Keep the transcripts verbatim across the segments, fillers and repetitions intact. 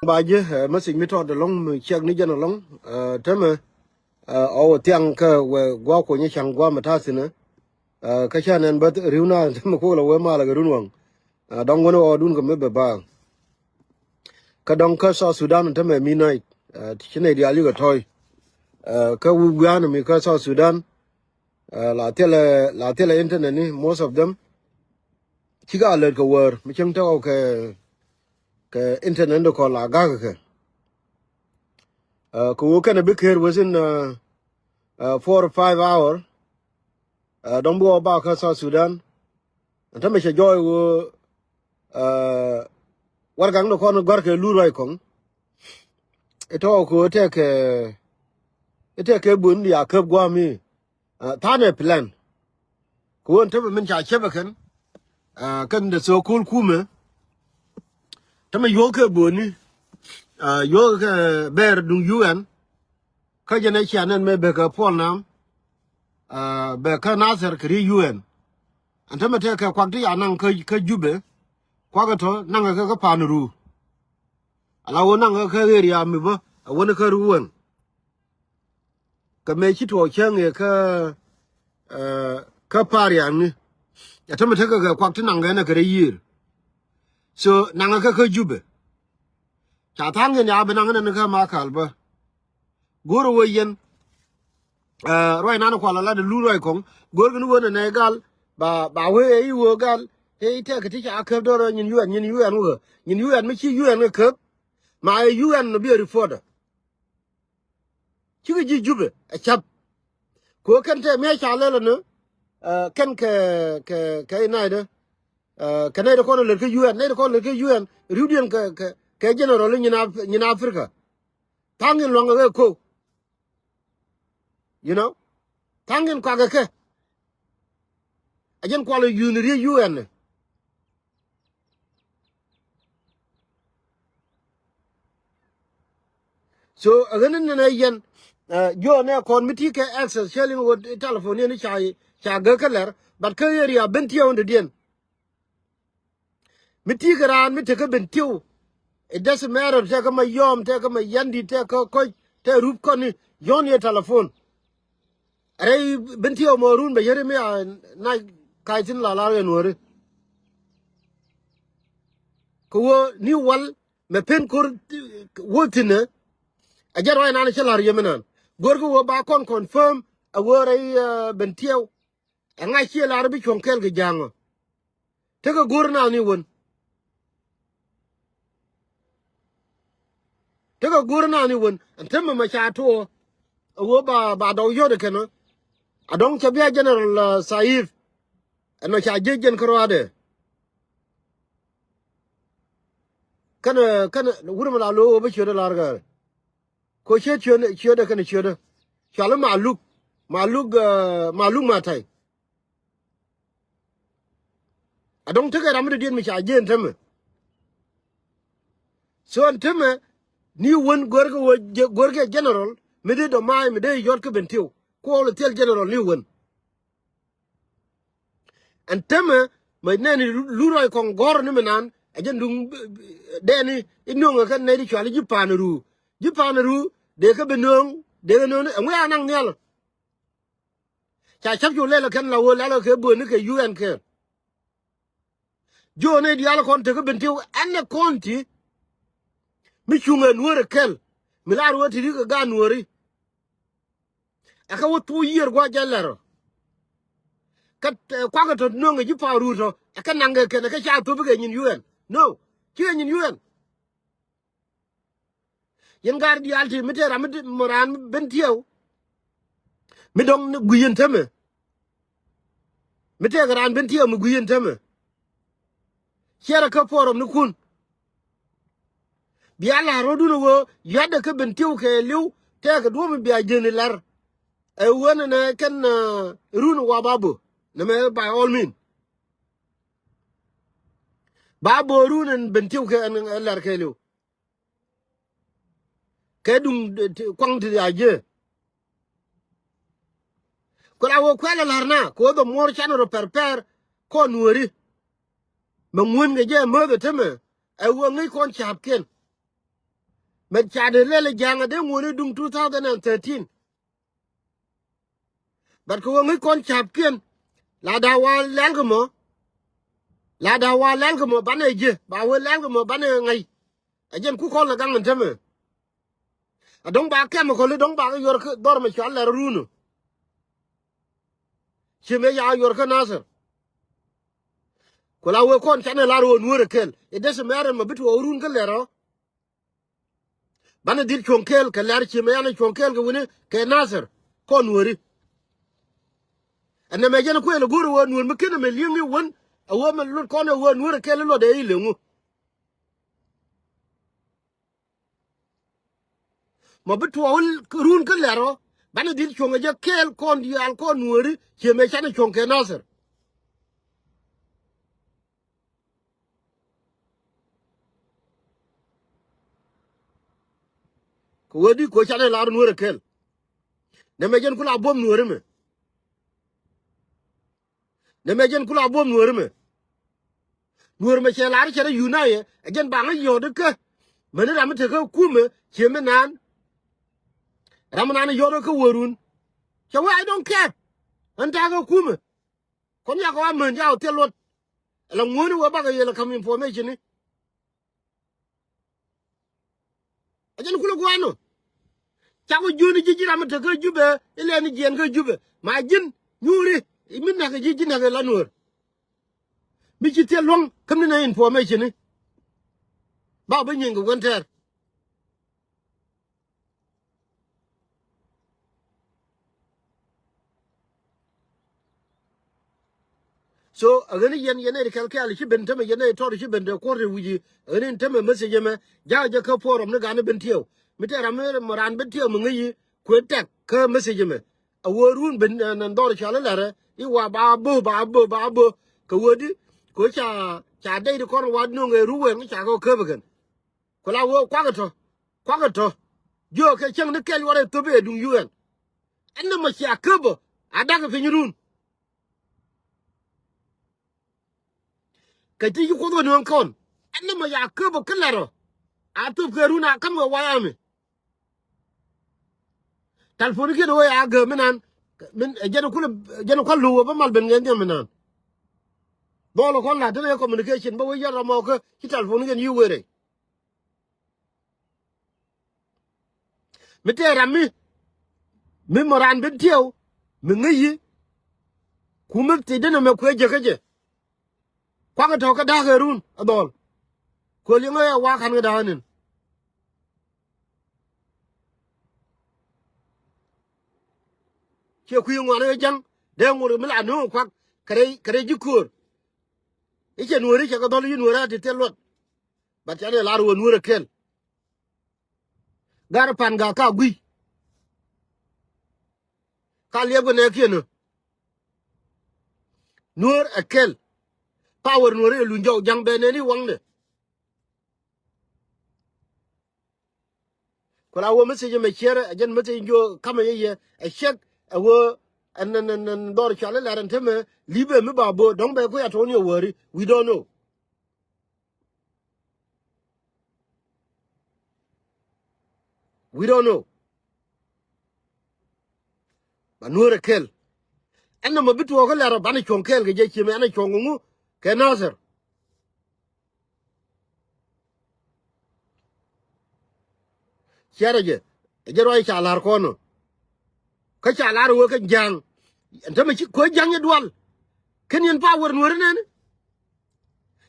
Ba ji̱, eh, message mi tɔt ɛlɔ̱ŋ mi ciɛk ni jɛn ɛlɔ̱ŋ, eh, tämɛ, eh, ɣɔw thiaŋ kä wɛ gua̱a̱ kuɔny ca̱ŋ gua̱a̱ mi ta̱thi̱n, eh, kä ca nɛn bä ri̱w na tämɛ kuɔk la wee mal kɛ run waŋ. Eh, dɔ̱ŋ wän ɣɔw dun kɛ mi bɛ ba. Kä dɔ̱ŋ kä South Sudan tämɛ mi naac, eh, ti ci nɛy diaal yikɛ tɔ̱ɔ̱c. Eh, kä wi̱i̱ wi̱i̱ mi kä South Sudan, eh, la thilɛ, la thilɛ internet ni most of them. Cikɛ a lät kɛ wäär mi cäŋ tɔk kɛ, kɛ internet ni kɔn la ga̱k kɛ. Eh, kɛ wä kɛnɛ bi ker within, eh, eh, four or five hour. Eh, dɔ̱ŋ bi wä ba kä South Sudan. Ɛn tämɛ cɛ jɔɔy wä, eh, warɛgak ni kɔn gɔ̱a̱r kɛ lur ruac kɔŋ. Itɔ kɛ wä tɛk kɛ, itɛk kɛ buɔ̱n ya käp gua̱a̱mi. Ah, tha̱a̱n ɛ plan. Kɛ ɣöö tämɛ min ca cäpɛ kɛn, ah, kɛn the so-called kumɛ. Tämɛ yuɔ̱k kɛ buɔ̱ni, ah, yuɔ̱k kɛ bɛɛr duŋ U N. Kä jɛn ɛ cia nɛn mɛ bɛ kɛ Puɔl Nam, ah, bɛ kä Nathɛr kɛ ri U N. Ɛn tämɛ tɛk kɛ kuak ti ca naŋ kä, kä Jubɛ. Kuak ɛ tɔ naŋ kɛ kä Pan Ruu. Ala wä naŋ kɛ kä area mi bä, a wä ni kä Ruu ɛn. Kɛ mëë ci tuɔɔk cäŋ ɛ kä, eh, kä Pariang ni. Ɛ tämɛ tekɛ kɛ kuak ti naŋ kɛ nɛ kɛ rɛy yiër. So naŋ kɛ kä Jubɛ. Ca tha̱a̱ŋ kɛ ni a bi naŋ nɛ ni kä Makal bä. Go̱o̱r wee yɛn, eh, ruac nan kual ala di lur ruac kɔŋ. Go̱o̱r kɛ ni wee nɛ nɛ gal ba, ba wee ɛ i̱ wee gal. Ɛ i̱ tɛk kɛ ti ca käp dɔr nyin U N, nyin U N wee. Nyin U N mi ci U N kɛ käp. Ma ɛ U N bi ɛ report. Cikɛ ji̱ Jubɛ ɛ ca̱p. Kɛ ɣöö kɛn tɛ mia̱ ca lɛl ɛnɔ, eh, kɛn kɛ, kɛ, kɛ inaytdä, eh, kɛ nɛy ti kɔn lät kä U N, nɛy ti kɔn lät kä U N, ri̱wdiɛn kɛ, kɛ, kɛ general nyin Af-, nyin Africa. Tha̱a̱ŋ in lua̱ŋ kɛ kɛ ko̱k. You know? Tha̱a̱ŋ in kuakɛ kɛ. A jɛn kual yun riey U N. So, a ɣän in nɛ yɛn, eh, jiɔ nɛ kɔn mi ti kɛ access, cɛ liŋ wä telephone yɛn ca, ca gäk kä lɛr, but kä area Bentiu in dɔ̱diɛn. Mi ti kɛ raan mi tekä Bentiu, it doesn't matter, tekä Mayɔm, tekä Mayandi, tekä Koc, tekä Rup kɔni, yɔn yɛ telephone. Rɛy Bentiu mɔ run bɛ yeri mi a na ka̱y thin la lar yɛ Nuɔri. Kɛ wä ni wal mɛ pen kor wä thinɛ. A jɛ ruac nan cɛ lar yɛ mi nan. Go̱r kɛ wä ba kɔn confirm a wä rɛy, eh, Bentiu. Ɛ ŋa̱c ciɛ lar bi cuɔ̱ŋ kɛl kɛ ja̱a̱ŋɔ. Tekɛ go̱r naath ni wen. Tekɛ go̱r naath ni wen. Ɛn temɛ mɛ ca tuɔɔ. Ɛ wee ba, ba dɔw yɔt ɛ kɛn ɔ. A dɔŋ cɛ bia General, uh, Saif. Ɛn mɛ ca jiec jɛn kä ruaadɛ. Kɛnɛ, kɛnɛ wurɛ mɛ la lo̱o̱ wee bä ciötdä lar gäär. Ko ciöt ciötdä, ciötdä kɛnɛ ciötdä. Cuali Maluk. Maluk, uh, Maluk Matai. A dɔŋ tekɛ ram mi dɔ̱diɛn mi ca jiɛn tämɛ. So ɛn tämɛ ni wen go̱rkɛ wä, go̱rkɛ general mi dee dɔ̱ma̱a̱c mi dee yɔt kä Bentiu. Kuɔl thil general ni wen. Ɛn tämɛ mɛ nɛni lu ruac kɔŋ gɔ̱r ni mi nan a jɛn duŋ dɛni inuɔŋ ɛ kɛn nɛy di cuali ji̱ Pan Ruu. Ji̱ Pan Ruu dee kä bi nööŋ, dee kä nööŋ ɛŋuɛ anaŋ nhial. Ca ca̱p cu lɛl ɛ kɛn la wee lɛl ɛ kɛ bööni kɛ U N kɛɛl. Jiööni diaal kɔn tekä Bentiu ɛn ɛ kɔn ti. Mi cuŋ ɛ Nuɔ̱ɔ̱ri kɛl mi lar wee ti ri kɛ gaat Nuɔ̱ɔ̱ri. Ɛ kɛ wä thuk yiër gua̱c jɛ lɛr ɔ. Kä, eh, kuakɛ tɔ nöŋ ɛ ji̱ Pan Ruu tɔ ɛ kɛ naŋ kɛ kɛn ɛ kɛ ca thop kɛ nyin U N. No, cikɛ nyin U N. Yɛn gaat diaal ti mi tëë ram mi raan Bentiu. Mi dɔ̱ŋ ni gui̱c yɛn tämɛ. Mi tëë kɛ raan Bentiu mi gui̱c yɛn tämɛ. Ciɛrɛ kä forum ni kun. Bia la̱r rɔ̱dun ɛ wee yɔ̱a̱tdɛ kä Bentiu kɛɛliw tëëkɛ duɔ̱ɔ̱p mi bia ji̱n ilar. Ɛ wee nɛnɛ kɛn, uh, run wa ba bo̱ nɛmɛ by all mean. Ba bo̱ run ɛn Bentiu kɛ ɛn, ɛn lɛr kɛɛliw. Kɛ duŋ, eh, ti, kuaŋ ti a jiɛ. Ku la wee kuɛl a la̱r na kɛ wee dhɔ muɔ̱ɔ̱r canɛ rɔ pɛr pɛr kɔn Nuɔ̱ɔ̱ri. Mɛ ŋuän kɛ jɛ mäth ɛ temɛ ɛ wee ŋäc kɔn ca̱a̱pkiɛn. Mɛ ca dee lɛl ɛ ja̱a̱ŋ a dee ŋuɔ̱ni duŋ two thousand and thirteen. But kɛ wä ŋäc kɔn ca̱pkiɛn. La da̱a̱ wa lɛl kɛ mɔ. La da̱a̱ wa lɛl kɛ mɔ banɛ ji̱ ba wä lɛl kɛ mɔ banɛ ŋäc. Ɛ jɛn ku kɔn lɛ gaŋ ɛn tämɛ. A dɔ̱ŋ ba kɛm kɔli dɔ̱ŋ ba kɛ yuɔr kä dhɔr mɛ cɔal lɛr run ɔ. Ci mëë ca yuɔr kä Nasir. Ku la wee kɔn canɛ lar ɣöö Nuäär ɛ kɛl. It doesn't matter mɛ bi tuɔɔk run kä lɛr ɔ. Banɛ dhil cuɔ̱ŋ kɛɛl kɛ lɛr ci mëë canɛ cuɔ̱ŋ kɛɛl kɛ wi̱ni kɛ Nasir kɔn Nuääri. Ɛn nɛmɛ jɛn kuëël ɛ go̱o̱r ɛ ɣöö Nuäär mi ken ɛmɛ li̱eŋni wän ɛ ɣöö mɛ luɔt kɔn ɛ ɣöö Nuäär ɛ kɛl i̱ luɔt ɛ i̱ leŋu. Mɔ bi tuɔɔk run kä lɛr ɔ banɛ dhil cuɔ̱ŋ ɛ jɛ kɛɛl kɔn diaal kɔn Nuääri ciɛ mëë canɛ cuɔ̱ŋ kɛ Nasir. Kɛ wee di koc canɛ lar Nuäär ɛ kɛl. Nɛmɛ jɛn ku la buɔ̱m Nuääri mɛ. Nɛmɛ jɛn ku la buɔ̱m Nuääri mɛ. Nuäär mɛ cɛ lar cɛ rɛ yunayɛ ɛ jɛn baŋä yɔ̱ɔ̱t kä. Mäni ram mi tekä kumɛ ciɛ mi naan. Ram mi naan yɔ̱ɔ̱t kä wä run. Cɛ wee I don't care. Ɣän ta̱a̱ kä kumɛ. Kɔn yakɔ a män ca wä thil luɔt. Ɛla ŋuäni wee bakɛ yɛl ɛ ka̱m information ni. A jɛn kulɛ gua̱a̱n ɔ. Cak wä jiöni ji̱ ji̱ ram mi te kä Jubɛ ilɛ ni jiɛn kä Jubɛ ma ji̱n nyuuri. Mi näk ji̱ ji̱ näk ila Nuäär. Mi ci thil luäŋ kä mi nɛ information ni. Ba wä bi nyieny kɛ wän tɛɛr. So a ɣäni yɛn yɛn nɛy ti kɛl kɛɛl ci ben tämɛ yɛn nɛy tɔt ci ben te kuɔr te wi̱ci. A ɣäni tämɛ message ɛmɛ ja̱ jɛ kä forum ni gan ni ben tiɛw mi tɛɛr ram mi mɔ ran ben tiɛw mi ŋäci kuëë tɛk kä message ɛmɛ. A wä run ben nɛn dhɔr cɔal ilɛrɛ i̱ wa ba bö ba bö ba bö. Kɛ wä di kɛ ca ca dɛy ti kɔn wa no̱ŋ ɛ ru wɛn kä ca kɛ wä käp ɛ kɛn. Ku la wee kuak ɛ tɔ kuak ɛ tɔ. Jiökɛ cäŋ ni kɛl yuɔrɛ thöp ɛ duŋ U N. Ɛn nɔmɔ cia käp ɔ a dak ɛ piny run. Kɛ ti ci kuoth wä nööŋ kɔn ɛn nɔmɔ ca käp ɔ kä lɛr ɔ. A thöp kɛ run a ka̱m kɛ wayami. Talponikiɛn wee a gääm mi nan. Min ɛ jɛn kulɛ jɛn kual lo̱w wä bä mal ben ŋɛn dhiam mi nan. Dhɔl ɛ kɔn la̱t tënɛ communication bä wee yɛn rɔmɔ kä ci talponikiɛn yi wee rɛy. Mi tëë ram mi mi mɔ raan ben tiɛw mi ŋäci. Ku mi thiecdä nɛmɛ kuɛ jek kä jɛ. Kuak ɛ tɔ̱ kä da̱k ɛ run ɛ dhɔl. Kuɛ liŋ ɛ wa ka̱n kä da̱k ɛ nin. Ciɛ kui̱ ŋuan ɛ ja̱ŋ dee ŋot mi la no̱o̱ŋ kuak kɛ rɛy kɛ rɛy ji̱ köör. I̱ cɛ Nuääri cɛ kɛ dhɔl i̱ Nuääri a ti thil luɔt. But canɛ lar wä Nuäär ɛ kɛl. Gar pan ga ka gui̱. Ka liɛp kɛ nɛɛkiɛn ɛ Nuäär ɛ kɛl. Power Nuääri ɛ luny jɔw ja̱ŋ bɛ nɛni waŋdɛ. Ku la wä message mɛ ciɛrɛ ɛ jɛn message jiö kamɛ yɛ yɛ ɛ cɛk ɛ wä ɛn ɛn ɛn dhɔr cɔal ilɛr ɛn temɛ li̱pɛ mi ba bo̱o̱ dɔ̱ŋ bɛ kui̱ a tɔ̱ɔ̱ni ɛ wäri we don't know. We don't know. Ba Nuäär ɛ kɛl. Ɛn nɔmɔ bi tuɔɔk kä lɛr ɔ banɛ cuɔ̱ŋ kɛɛl kɛ jɛ ciɛ mɛ ɛn ɛ cuɔ̱ŋ kɛ ŋu kɛ Nasir. Ciɛrɛ jɛ ɛ jɛ ruac ca la̱r kɔn ɔ. Kä ca la̱r wee kä ja̱a̱ŋ. Ɛn tämɛ ci kuäär ja̱ŋ yɛ dual. Kɛn yɛn power Nuääri nɛni.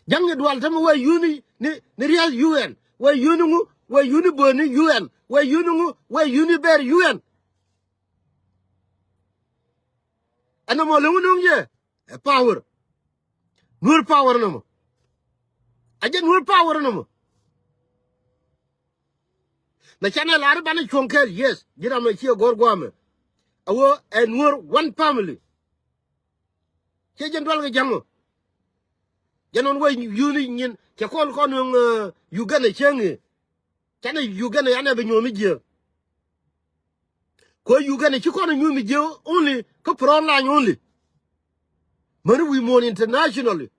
Ja̱ŋ yɛ dual tämɛ wee yuni ni ni ria̱th U N wee yuni ŋu wee yuni bööni U N wee yuni ŋu wee yuni bɛɛr U N. Ɛn nɔmɔ leŋ wä no̱o̱ŋ yɛ ɛ power. Nuäär power nɔmɔ. A jɛ Nuäär power nɔmɔ. Na canɛ lar i̱ banɛ cuɔ̱ŋ kɛɛl, yes. Ji̱ ram ɛ ciɛ gɔ̱r gua̱a̱mɛ. A wä ɛ Nuäär one family. Ciɛ jɛn dual kɛ ja̱ŋ ɔ. Jɛn ɣän wä yuni nyin cɛ kɔn kɔn ɣän Uganda cieŋ i̱. Canɛ Uganda yanɛ bi nyuɔ̱th mi jiääk. Kɛ Uganda ci kɔn nyuɔ̱th mi jiääk only kä front line only. Mäni wi̱i̱ muɔ̱ɔ̱n internationally.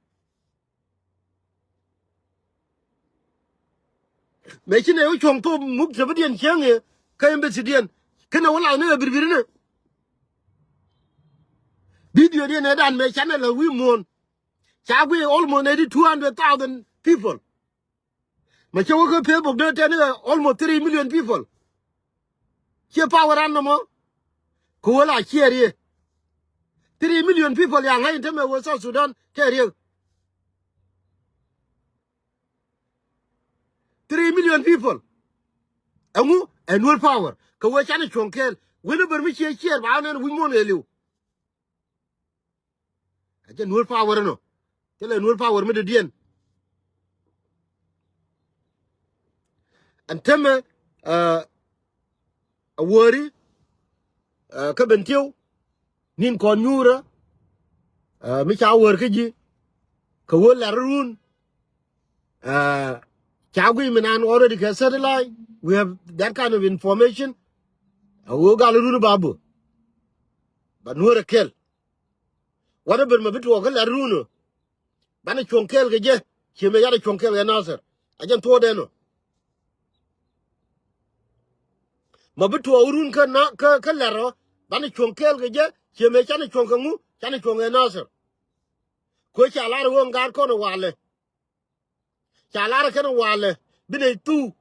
Mëë ci nɛ wä cuɔ̱ŋ thop muk te bi diɛn cieŋ i̱ kä embassy diɛn. Kä nɛ wä lath ni ɛ birbir inɛ. Video diɛn ɛ dan mëë canɛ lɛ wi̱i̱ muɔ̱ɔ̱n. Ca guiy almost nɛ di two hundred thousand people. Ma cä wä kä Facebook dee tɛn i̱ almost three million people. Ciɛ power an nɔmɔ. Kɛ wä la ciɛ riee. Three million people ya ŋa̱c in te mɛ wä South Sudan kɛ riek. Three million people. Ɛŋu ɛ Nuer power kɛ wee canɛ cuɔ̱ŋ kɛɛl. Wen ɛ bär mi ciɛ ciɛɛr ba ɣän ɛn wi̱c muɔ̱ɔ̱n ɛ li̱w. Ɛ jɛ Nuer power ɛnɔ. Thilɛ Nuer power mi dɔ̱diɛn. Ɛn tämɛ ɛ a wäri ɛ kä Bentiu. Ni̱n kɔn nyuurä ɛ mi ca wär kä ji̱. Kɛ wä lɛr run ɛ ca guiy mi nan already kɛ satellite. We have that kind of information. Ɛ wä gal run ba bä. Ba Nuer ɛ kɛl. Whatever ma bi tuɔɔk kä lɛr run ɔ. Banɛ cuɔ̱ŋ kɛɛl kɛ jɛ. Ciɛ mëë canɛ cuɔ̱ŋ kɛɛl kɛ Nasir. A jɛn thuɔɔdɛn ɔ. Ma bi tuɔɔk run kä na kä kä lɛr ɔ. Banɛ cuɔ̱ŋ kɛɛl kɛ jɛ. Ciɛ mëë canɛ cuɔ̱ŋ kɛ ŋu canɛ cuɔ̱ŋ kɛ Nasir. Kuɛ ca lar ɣöö ŋa̱a̱t kɔn ɛ walɛ. Ca lar ɛ kɛn ɛ walɛ bi nɛy thuu.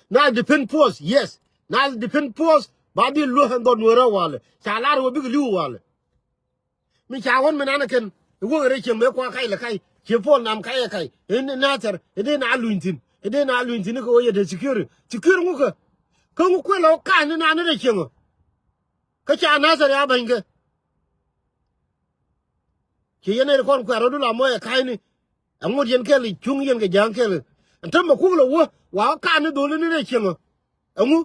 Na defend force, yes. Na defend force ba dhil luäk ɛn dhɔt Nuɛɛrä walɛ. Ca lar ɛ wä bikɛ li̱w walɛ. Mi ca ɣɔn mi nanɛ kɛn i̱ wäk rɛy cieŋ mëë kua kac lɛ kac. Ciɛ puɔl nam kac ɛ kac i̱ Nathɛr i̱ dee na luny thi̱n i̱ dee na luny thi̱n i̱ kɛ ɣöö yɛ te security. Security ŋukä. Kä ŋu kuël ɛ ɣä ka̱n ni naan ni rɛy cieŋ ɔ. Kä ca Nathɛr ya bänykɛ. Ci yɛn ɛ ri kɔn kuɛ̈r rɔ̱du la mɔc ɛ ka̱cni. Ɛŋot yɛn kɛl i̱ cuŋ yɛn kɛ ja̱a̱ŋ kɛl i̱ ɛn te mɛ kuk lɛ wä wa ɣä ka̱n ni dholi ni rɛy cieŋ ɔ. Ɛŋu?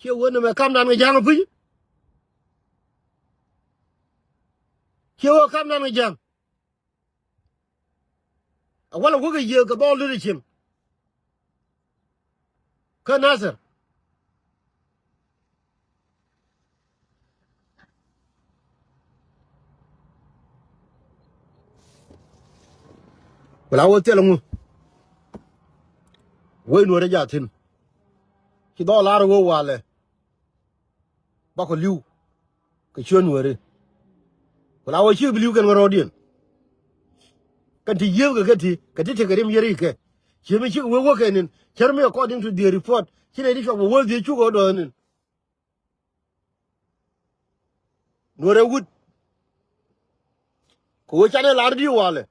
Ciɛ wä ni mɛ kamdan kɛ ja̱a̱ŋ ɛ puc. Ciɛ wä kamdan kɛ ja̱a̱ŋ. A walɛ wä kɛ yiëë kɛ dhɔl ti ti cieŋ. Kä Nathɛr. Wala wä thil ŋu. Wec Nuɛɛrä jathin. Ci dhɔl lar wä walɛ. Bakɔ li̱w. Kɛ ciöt Nuɛɛri. Ku la wä ciek bi li̱w kɛn kä rɔɔdiɛn. Kɛn ti yiëëth kɛ kɛ ti kɛ ti tekɛ rim yɛri kɛ. Ciek mi ciek wee wä kɛ nin cär mi according to the report. Ci nɛ ti cuak bɛ wä dhiec cuk ɣä dɔɔth nin. Nuɛɛrɛ wut. Kɛ wee canɛ lar di walɛ.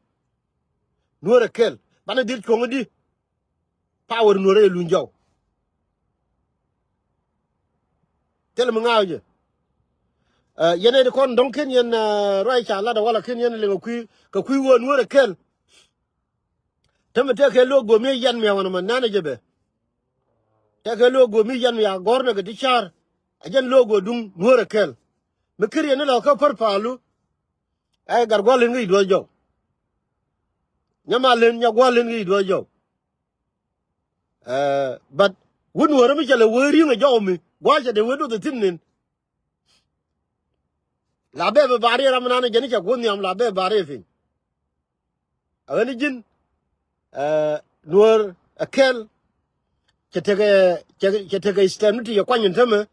Nuɛɛrɛ kɛl banɛ dhil cuɔ̱ŋ di. Power Nuɛɛrɛ yɛ luny jɔw. Thilɛ mi ŋa̱a̱k jɛ. Ɛ, yɛn ɛ ti kɔn dɔ̱ŋ ken yɛn, ɛ, ruac ca lat ɛ wala ken yɛn liŋ ɛ kui̱ kɛ kui̱ wä Nuɛɛrɛ kɛl. Tämɛ tëëkɛ lo̱o̱k go̱o̱m yɛ yan mia̱a̱n mɛ nanɛ jɛ bɛ. Tëëkɛ lo̱o̱k go̱o̱m yɛ yan mia̱a̱n gɔ̱rnɛ kɛ ti ca̱r. Ɛ jɛn lo̱o̱k go̱o̱ duŋ Nuɛɛrɛ kɛl. Mi kir yɛn ni lɔ kä pär pa̱a̱lu. Ɛ gat gua̱l in kä i̱ duɔ̱ɔ̱c jɔw. Nyɛ ma len nyɛ gua̱l in kä i̱ duɔ̱ɔ̱c jɔw. Ɛ, but wut Nuɛɛrä mi cɛ lɛ wee ri̱eŋ ɛ jɔw mi gua̱a̱c cɛ dee wee duɔth ɛ thi̱n nin. La bɛ bɛ bar yɛ ram nan jɛn cɛ guɔ̱n nhiam la bɛ bar yɛ piny. Ɛ ɣän ji̱n, ɛ, Nuɛɛr ɛ kɛl cɛ tekɛ, cɛ, cɛ tekɛ step ni ti yɛ kuany in tämɛ.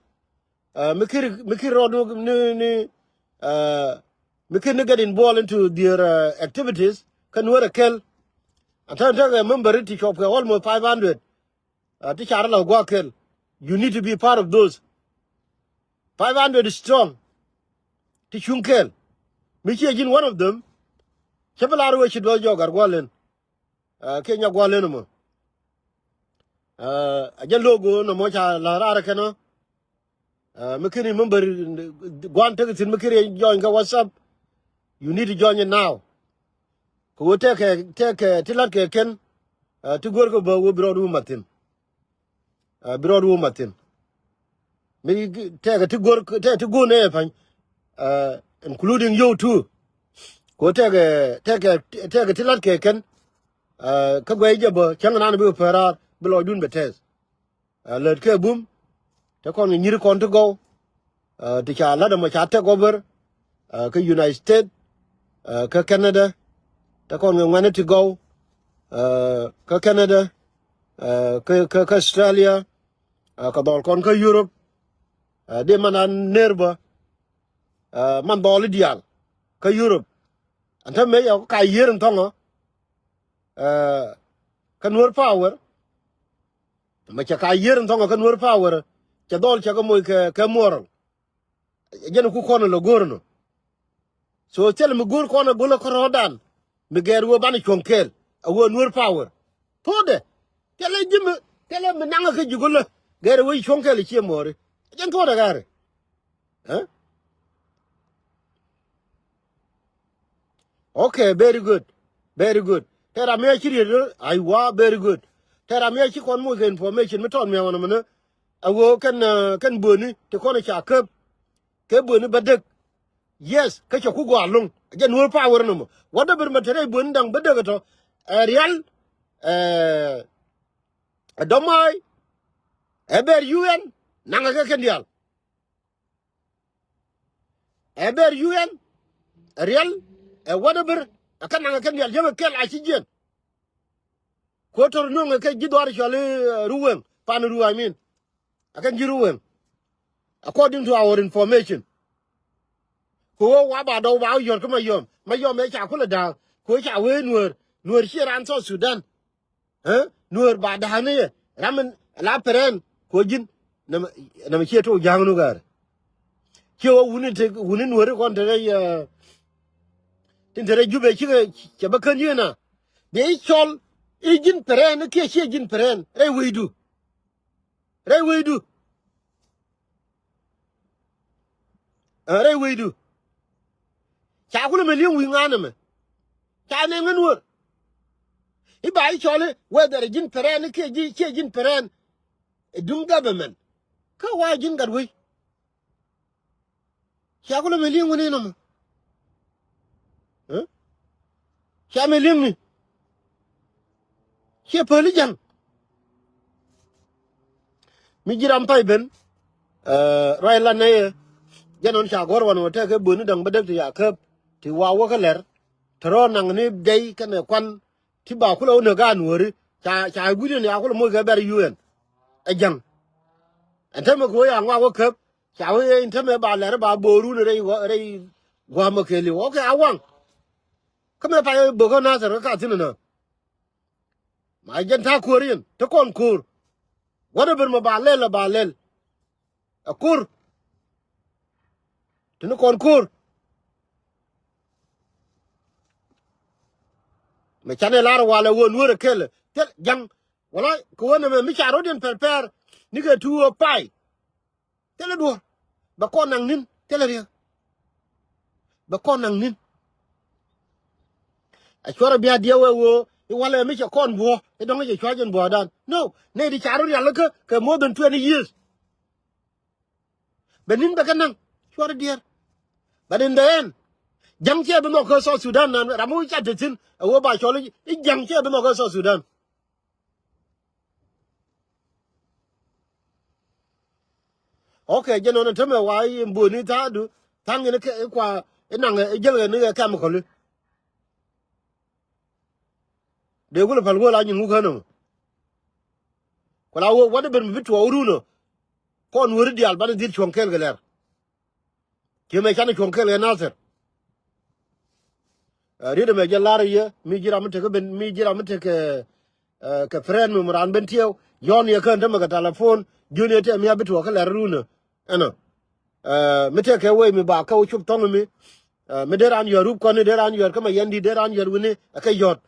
Ɛ, mi kir, mi kir rɔɔdu ni, ni, ɛ, mi kir ni get involved into their, ɛ, activities kä Nuɛɛr ɛ kɛl. An tɛn tekɛ member ti cuɔp kɛ almost five hundred. Ɛ, ti car la gua̱a̱k kɛl. You need to be part of those. Five hundred strong. Ti cuŋ kɛl. Mi ciɛ ji̱n one of them. Cä bi lar wee ci duɔth jɔk gat gua̱l len. Ɛ, kiɛ nya gua̱l len mɔ. Ɛ, a jɛ logo nɔmɔ ca la raar kɛn ɔ. Ɛ, mi kini member gua̱n tek thi̱n mi kini join kä WhatsApp. You need to join it now. Kɛ wee tɛkɛ, tɛkɛ ti la̱t kɛ kɛn. Ɛ, ti go̱r kɛ bä wee bi rɔɔdu mathin. Ɛ, bi rɔɔdu mathin. Mi tɛkɛ ti go̱r, tɛkɛ ti go̱r nɛ pany. Ɛ, including you too. Kɛ wee tɛkɛ, tɛkɛ, tɛkɛ ti la̱t kɛ kɛn. Ɛ, kä guɛy jɛ bä cäŋ nan bi pär raar bi lɔcdun bɛ tɛth. Ɛ, lät kɛ bum te kɔn kɛ nyir kɔn ti gɔw. Ɛ, ti ca la̱t ɛmɔ ca take over. Ɛ, kä United States. Ɛ, kä Canada. Te kɔn kɛ ŋuɛ̈ni ti gɔw, eh, kä Canada, eh, kä, kä, kä Australia, eh, kɛ dhɔl kɔn kä Europe, eh, dee man a ner bä, eh, man dhɔli diaal kä Europe. Ɛn te mëë yɛ ka yiër in thɔŋä, eh, kä Nuer Power, mɛ cɛ ka yiër in thɔŋä kä Nuer Power, cɛ dhɔl cɛ kɛ moc kɛ, kɛ moral. Jɛn ku kɔn lɔ go̱o̱r nɔ. So thil mi go̱o̱r kɔn a go̱l a kärɔɔdan mi gɛɛr wee banɛ cuɔ̱ŋ kɛɛl a wee Nuer Power. Thuɔ̱ɔ̱dɛ thilɛ ji̱ mi, thilɛ mi naŋ a kä ji̱ go̱l a gɛɛr wee cuɔ̱ŋ kɛɛl a cie mɔɔri. Jɛn thuɔ̱ɔ̱dɛ gɛɛr. Ɛ? Okay, very good. Very good. Tɛ ram mi a ci riet, aiwa, very good. Tɛ ram mi a ci kɔn moc kɛ information mi tɔt mi a ɣɔn mɛnɛ. A ɣöö kɛn, eh, kɛn Böni ti kɔn ca käp. Kɛ Böni bä dek. Yes, kä cɛ ku gɔaa lo̱ŋ. Jɛ Nuer Power nɔmɔ. Whatever mɛ te rɛy Böni da̱ŋ bä dek tɔ. Ɛ rial, eh, ɛ dɔmai, ɛ bɛr U N, naŋɛ kɛ kɛn diaal. Ɛ bɛr U N, ɛ rial, ɛ whatever, ɛ kɛ naŋɛ kɛn diaal, jäŋɛ kɛl a ci jiɛn. Kuɔ tɔr nuɔŋɛ kɛ ji̱ dhuaar cɔal i̱, eh, Ruweŋ, pan Ruweŋ, I mean. Ɛ kɛn ji̱ Ruweŋ. According to our information. Kɛ ɣöö wa ba dɔw ba wä yɔ̱r kä Mayɔm. Mayɔm ɛ ca kulɛ da̱a̱k. Kɛ ɣöö ca wee Nuäär. Nuäär ciɛ raan South Sudan. Ɛ? Nuäär ba da̱a̱k ni yɛ. Ram in la pɛrɛn. Kɛ ɣöö ji̱n. Nɛmɛ, nɛmɛ ciɛ tok ja̱a̱ŋ nu gäär. Ciɛ ɣöö wuni te, wuni Nuäär kɔn te rɛy, eh, tin te rɛy Jubɛ cikɛ, cɛ bä kän yikɛ na. Biɛ i̱ cɔl i̱ ji̱n pɛrɛn kiɛ ciɛ ji̱n pɛrɛn rɛy wecdu. Rɛy wecdu. Ɛ, rɛy wecdu. Ca kulɛ mi li̱eŋ wi̱i̱ ŋa̱a̱n ɛmɛ. Ca nɛ ŋän wär. I̱ ba i̱ cɔl i̱ whether ji̱n pɛrɛn kiɛ ji̱, ciɛ ji̱n pɛrɛn. Ɛ duŋ government. Kä wa ji̱n gat wec. Cia kulɛ mi li̱eŋ wini nɔmɔ. Ɛ? Cia mi li̱eŋni. Ciɛ päli ja̱ŋ. Mi ji̱ ram pay ben. Ɛ, ruac lan nɛ yɛ. Jɛn ɣän ca gɔ̱r wan wä tɛk kɛ Böni da̱ŋ bä däk ti ya käp. Ti wa wä kä lɛr. Te rɔɔd naŋ ni dɛy kɛnɛ kuan. Ti ba kulɛ wä ni gaan wääri. Ca, ca gui̱diɛn ya kulɛ moc kɛ bɛr U N. Ɛ ja̱ŋ. Ɛn täämɛ kɛ wä ya ŋuak wä käp. Ca wee in te mëë ba lɛr ba bo̱o̱run rɛy ɣɔ̱, rɛy gua̱a̱mä kɛɛliw. Okay, a waŋ. Kä mëë pay bo̱kä Nathɛr kä ka thi̱n ɛnä. Ma jɛn ta̱a̱ ko̱o̱r yɛn te kɔn ko̱o̱r. Whatever mɛ ba lɛl ɛ ba lɛl. Ɛ ko̱o̱r. Te ni kɔn ko̱o̱r. Mɛ canɛ lar walɛ ɣöö Nuäär ɛ kɛl ɛ thil ja̱ŋ. Wala kɛ ɣöö nɛmɛ mi ca ro̱diɛn pɛr pɛr. Ni kɛ tuuth ɛ pay. Thilɛ duɔ̱ɔ̱r. Bɛ kɔn naŋ ni̱n. Thilɛ riɛk. Bɛ kɔn naŋ ni̱n. A cuɔrɛ bia diɛ wee wee i̱ walɛ mi cɛ kɔn buɔ̱ɔ̱ i̱ dɔ̱ŋ i̱ cɛ cua̱c in buɔ̱ɔ̱dan. No. Nɛy di ca rɔ rial kä kɛ more than twenty years. Bɛ ni̱n bɛ kɛ naŋ. Cuɔrɛ diɛɛr. But in the end, ja̱ŋ cɛ bi nhɔk kä South Sudan nan ram mi wi̱c ca te thi̱n a wee ba cɔl i̱ ja̱ŋ cɛ bi nhɔk kä South Sudan. Okay, jɛ nɔn tämɛ wa i̱ Böni tha̱a̱du tha̱a̱ŋ in kɛ kua in naŋ in jäl kɛ ni kɛ chemical. Dee kulɛ päl wä la nyin wuk ɣän ɔ. Ku la wä wat i̱ ben mi bi tuɔɔk run ɔ. Kɔn weri diaal banɛ dhil cuɔ̱ŋ kɛɛl kɛ lɛr. Ciɛ mɛ canɛ cuɔ̱ŋ kɛɛl kɛ Nathɛr. Ɛ, riet ɛmɛ jɛ lar yɛ mi ji̱ ram mi tekɛ ben mi ji̱ ram mi tekɛ, ɛ, kɛ friend mi mi raan ben tiɛw. Yɔ̱ɔ̱n yɛ kään tämɛ kɛ telephone jiön yɛ tɛm ya bi tuɔɔk kä lɛr runä. Ɛnɔ. Ɛ, mi tekɛ wee mi ba kä wä cop thɔ̱ŋ mi. Ɛ, mi dee raan yuɛr rup kɔn ni dee raan yuɛr kä ma yɛn di̱t dee raan yuɛr wi̱ni ɛ kɛ yɔ̱t.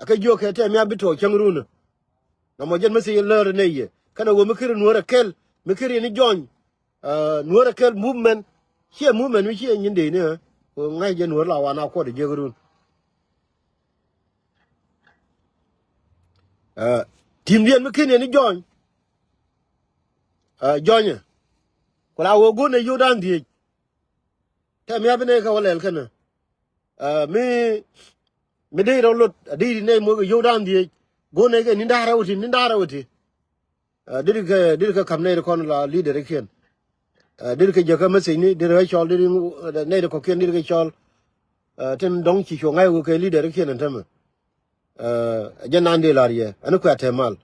Ɛ kɛ jiök kɛ tɛm ya bi tuɔɔk cäŋ runä. Nɔmɔ jɛn mi thil lär nɛy yɛ kɛnɛ wee mi kiri nuɔ̱ɔ̱r ɛ kɛl mi kiri ni jɔny. Ɛ, nuɔ̱ɔ̱r ɛ kɛl movement. Ciɛ movement mi ciɛ nyin dee ni ɛ. Kɛ ŋa̱c jɛ nuɔ̱ɔ̱r la wan a kuɔt ɛ jiäk run. Ɛ, ti̱mdiɛn mi kin yɛn ni jɔny. Ɛ, jɔnyɛ. Ku la wee go̱n ɛ yio̱w da̱a̱n dhieec. Tɛm ya bi nɛy kɛ wä lɛl kɛnɛ. Ɛ, mi, mi dee rɔ lot a dee ri nɛy muɔk ɛ yio̱w da̱a̱n dhieec. Go̱n ɛ kɛ ni̱n da̱a̱r rɛw ti ni̱n da̱a̱r rɛw ti. Ɛ, deri kɛ, deri kɛ ka̱m nɛy ri kɔn la leader kiɛn. Ɛ, deri kɛ jäkä message ni, deri kɛ cɔl, deri, ɛ, nɛy ri kɔkiɛn, deri kɛ cɔl. Ɛ, tin dɔ̱ŋ ci cuɔ ŋa̱c wä kɛ leader kiɛn ɛn tämɛ. Ɛ, jɛ nan dee lar yɛ ɛn kuɛ te mal.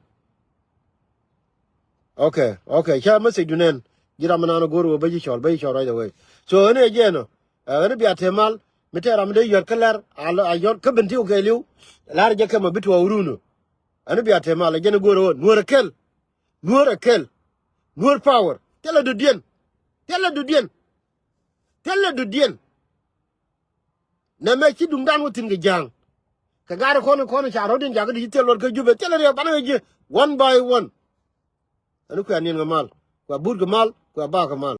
Ok, ok, ca message du nɛn. Ji̱ ram nan go̱r wä bä ji̱ cɔl, bä ji̱ cɔl right away. So ɛn ɛ jɛ nɔ. Ɛ, ɛn bia te mal mi te ram dee yuɔt kä lɛr a yuɔt kä ben ti wä kɛ liw. Lar jɛ kɛ mɔ bi tuɔ wä run. Ɛn bia te mal ɛ jɛn go̱r wä nuɔr ɛ kɛl. Nuɔr ɛ kɛl. Nuɔr power. Thilɛ dɔ̱diɛn. Thilɛ dɔ̱diɛn. Thilɛ dɔ̱diɛn. Nɛmɛ ci duŋdan wä thi̱n kɛ ja̱a̱ŋ. Kɛ ga̱r kɔn kɔn ca rɔ̱diɛn jakä di ci thil luɔt kä Jubɛ thilɛ riɛk banɛ kɛ ji̱ one by one. Ɛn kuɛ niɛn kɛ mal kuɛ but kɛ mal kuɛ ba kɛ mal.